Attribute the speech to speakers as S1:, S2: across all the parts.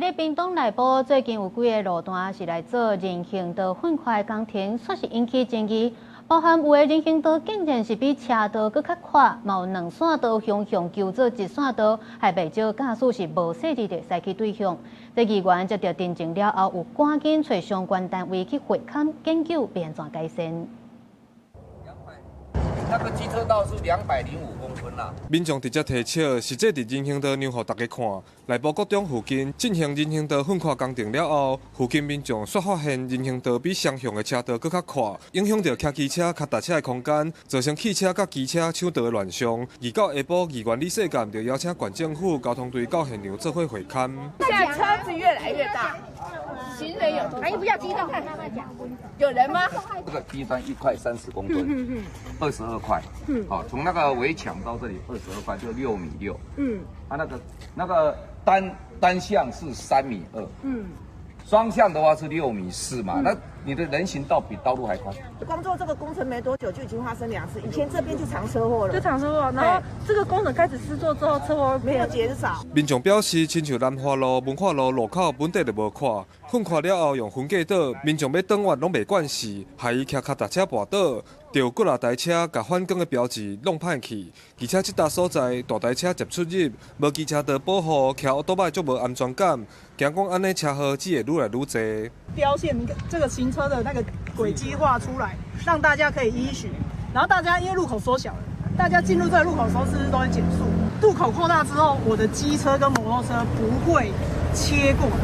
S1: 佇屏東內埔最近有幾个路段是來做人行道分寬工程，煞是引起爭議。包含有的人行道竟然是比車道閣較闊，嘛有兩線道相向求做一線道，害袂少駕駛是無細膩的駛去對向。這議員接著陳情了後，有趕緊揣相關單位去會勘研究欲按怎改善。
S2: 那個機車道是205公分啦。
S3: 民眾直接提尺，實際佇人行道量予大家看。內埔國中附近進行人行道分寬工程了後，附近民眾煞發現人行道比雙向的車道閣較闊，影響著騎機車、跤踏車的空間，造成汽車佮機車搶道的亂象。二到下晡，議員李世幹就邀請縣政府交通隊到現場做伙會勘。
S4: 現在車子越來越大，行人有多？
S5: 哎，不要激動，
S4: 有人嗎？
S2: 這個地磚一塊30公分，22塊。好，從那個圍牆到這裡22塊，就6米6。啊，那個單向是3米2。雙向的話是6米4嘛，那你的人行道比道路還寬。
S6: 光做這個工程沒多久就已經發生兩次，以前這邊就常車禍了，
S7: 就常車禍，然後這個工程開始施作之後，車禍
S6: 沒有減少。
S3: 民眾表示，親像南華路、文化路路口本底就無闊，分寬了後用分隔島，民眾欲轉彎攏袂慣勢，害伊騎跤踏車跋倒，著有幾若台車共反光的標誌弄歹去，而且這搭所在大台車捷出入，無機車道保護，騎歐多擺足無安全感，驚講按呢車禍只會愈來愈濟。
S8: 標線這個行車的那個軌跡畫出來，讓大家可以依循。然後大家因為路口縮小了，大家進入這個路口的時候，是不是都會減速？路口擴大之後，我的機車跟摩托車不會切過來。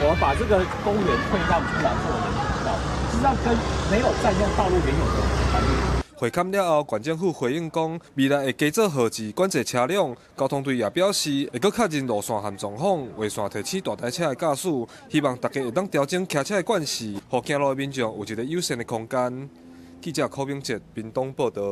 S9: 我們把這個公園退讓出來做人行道，實際上跟沒有佔用道路原有的環境。
S3: 會勘了後，縣政府回應講，未來會加做號誌管制車輛。交通隊也表示，會閣確認路線和狀況，畫線提醒大台車的駕駛，希望大家會當調整騎車的慣勢，予行路的民眾有一个友善的空間。記者柯明哲屏東報導。